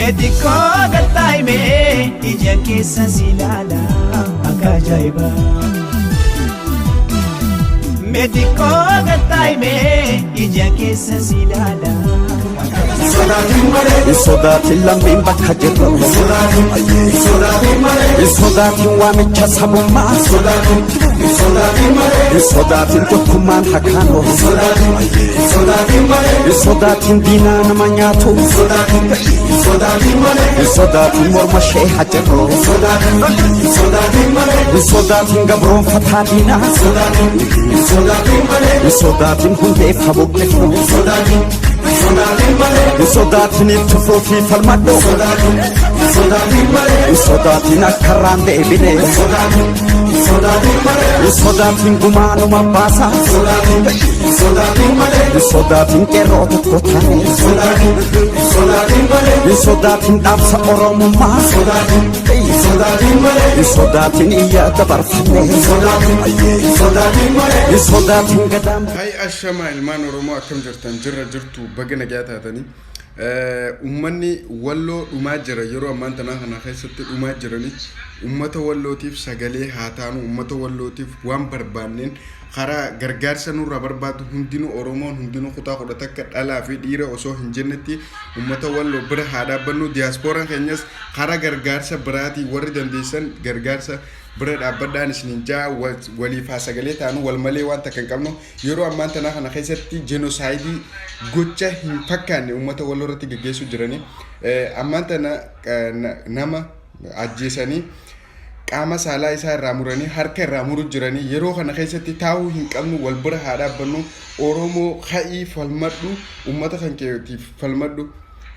Meetikoo galtaa'imee ija keessa si ilaala akka ajaa'ibaa. Meetikoo galtaa'imee ija keessa si ilaala. Hin sodaatin lammiin bakka jirru. Hin sodaatin waamicha sabummaa. Hin sodaatin tokkummaan hakaanu. Hin sodaatin diinaa nama nyaatu. Hin sodaatin morma ishee hajjarru. Hin sodaatin gabroonfataa diinaa. Hin sodaatin hundeef habuqqifnu. Hin sodaatin itti fufii falmadhu. Hin sodaatin akka irraan deebine. Hin sodaatin gumaanuma baasa. Hin sodaatin qeerroo tokko taane. Hin sodaatin dhaamsa Oromummaa. Hin sodaatin iyya dabarfanne. Hin sodaatin gadaan. Hay ashamaa ilmaan Oromoo, akkam jirtan? Jirra jirtu? Baga nagaa taatanii. Uummanni Walloo dhumaa jira. Yeroo ammaan tanaa kana keessatti dhumaa jiranii. Uummata Wallootiif sagalee haa taanu. Uummata Wallootiif waan barbaanneen karaa gargaarsa nurraa barbaadu hundinuu, Oromoon hundinuu kutaa 11 dhalaa fi dhiira osoo hin jennetti uummata Walloo bira haa dhaabbannu. Diyaaspooraan keenyas karaa gargaarsa biraatii warri dandeessan gargaarsa bira dhaabbadhaan isiniin jaa. Waliif haa sagalee taanu. Wal malee waan takka hin qabnu. Yeroo ammaan tanaa kana keessatti jenosaayidii gocha hin fakkaanne uummata Walloo irratti geggeessuu jiranii. Ammaan tana nama ajjeesanii qaama saalaa isaa irraa muranii harka irraa muru jiranii. Yeroo kana keessatti taa'uu hin qabnu. Wal bira haa dhaabbannu. Oromoo, ka'ii falmadhu, uummata kan keetiif falmadhu.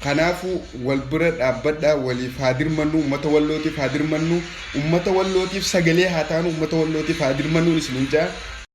Kanaafuu wal bira dhaabbadhaa, waliif haa dirmannu, uummata Wallootiif haa dirmannu, uummata Wallootiif sagalee haa taanu, uummata Wallootiif haa dirmannuun isiniin jaa.